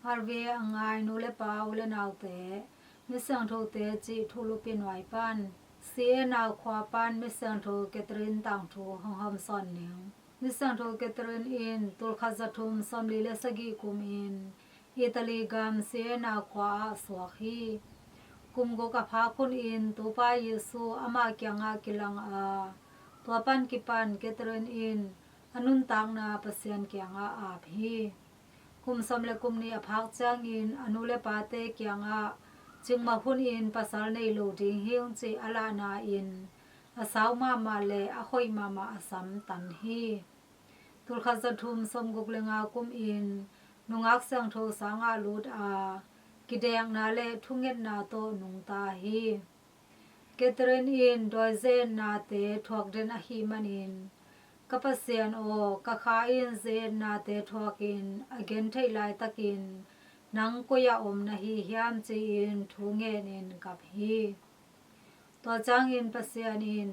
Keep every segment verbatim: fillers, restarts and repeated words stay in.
Harvey a ngai nu le pa, u le naute, Misiangthote cih thulupi nuai pan, Siena khua pan Misiangtho Catherine tangthu hong hawmsawn ning. Misiangtho Catherine in tulkhat zathum sawmli le sagih kum in Italy gam Siena khua ah suak hi. Kum guk a phak hun in Topa Jesu amah kiangah kilang a, tua pan kipan Catherine in a nuntakna Pasian kiangah ap hi. Kum sawm le kum nih a phak ciangin a nu le pate kiangah cikmah hun in pasal nei lo ding hing cih a lahna in a sau mahmah le a hoih mahmah a sam tan hi. Tulkhat zathum sawmguk le nga kum in nungak siangtho sangah lut a, kidekna le thungetna tawh nungta hi. Catherine in dawi zetnate thuak den ahih manin, ka Pasian aw, ka kha in zetnate thuakin a gentheih laitakin nang koi-ah om na hi hiam ci-in thu ngenin kap hi. Tua ciangin Pasian in,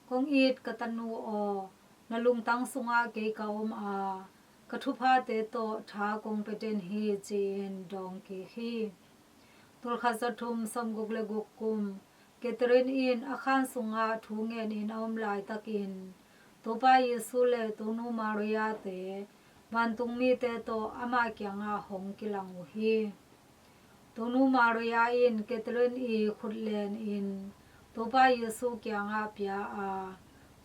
kong it ka tanu aw, na lungtang sungah kei ka om a, ka thuphate tawh tha kong pia den hi ci-in dawng kik hi. Tulkhat zathum sawmguk le guk kum, Catherine in a khan sungah thu ngenin a om laitakin Topa Jesu le Tonu Maria-te vantungmite tawh amah kiangah hong kilang uh hi. Tonu Maria in Catherine i khut lenin Topa Jesu kiangah pia a,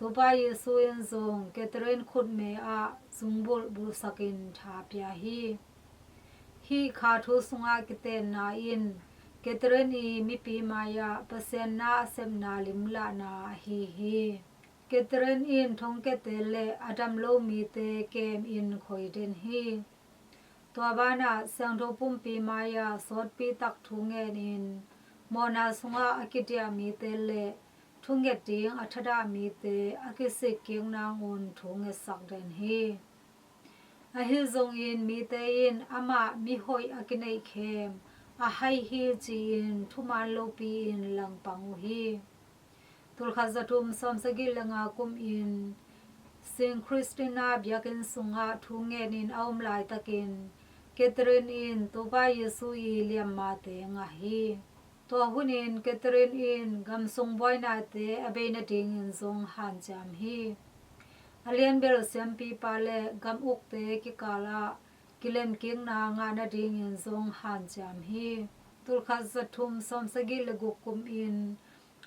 Topa Jesu in zong Catherine khutme ah zungbulh bulhsakin tha pia hi. Hih kha thu sungah kitenna in Catherine i mipi mai-ah Pasian na a sepna limlahna ahi hi. Catherine in thongkiate le a dam lo mite kemin khoi den hi. Tua banah siangtho pumpi mai-ah sawtpi tak thu ngenin mawhna sungah a kidiah mite le thunget ding a thadah mite a kisik kik nangun thu ngetsak den hi. Ahi zongin mite in amah mihoih a kineihkhem a hai hi ci-in thuman lopi-in langpang uh hi. Tulkhat zathum sawmsagih le nga kum in Saint Christina biakinn sungah thu ngenin a om laitakin Catherine in Topa Jesu i liammate ngah hi. Tua hunin Catherine in gamsung buainate a bei nadingin zong hanciam hi. A lianbel siampipa le gam ukte kikalah kilemkikna ngah nadingin zong hanciam hi. Tulkhat zathum sawmsagih le guk kum in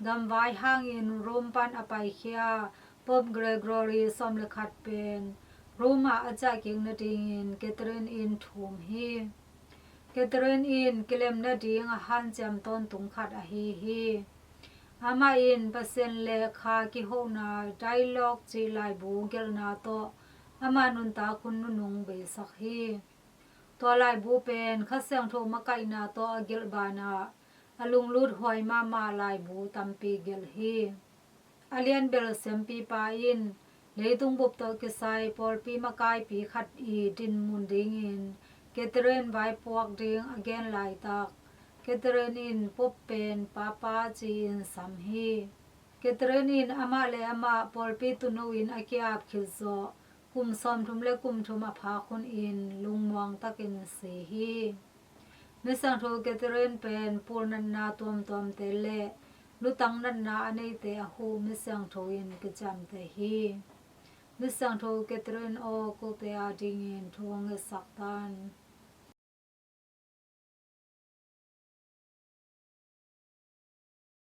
gamvai hangin Rome pan a paikhia Pope Gregory sawm le khat pen Rome ah a ciahkik nadingin Catherine in thum hi. Catherine in kilem nading a hanciam tawntung khat ahi hi. Amah in Pasian le kha kihona dialogue cih laibu gelhna tawh ama nuntak hun nunung beisak hi. Tua laibu pen Kha Siangtho makaihna tawh a gelh banah a lunglut huai mahmah laibu tampi gelh hi. A lianbel siampipa in leitung bup tawh kisai pawlpi makaipi khat i dinmun dingin Catherine vaipuak ding a gen laitak Catherine in Pope pen Papa ci-in sam hi. Catherine in amah le amah pawlpi tuuno in a ki-ap khit zawh kum sawmthum le kum thum a phak hun in lungmuang takin si hi. Misiangtho Catherine pen pulnatna tuamtuamte le lutang natna a neite a huh misiangtho in kiciamteh hi. Misiangtho Catherine aw, kote adingin thu hong ngetsak tan.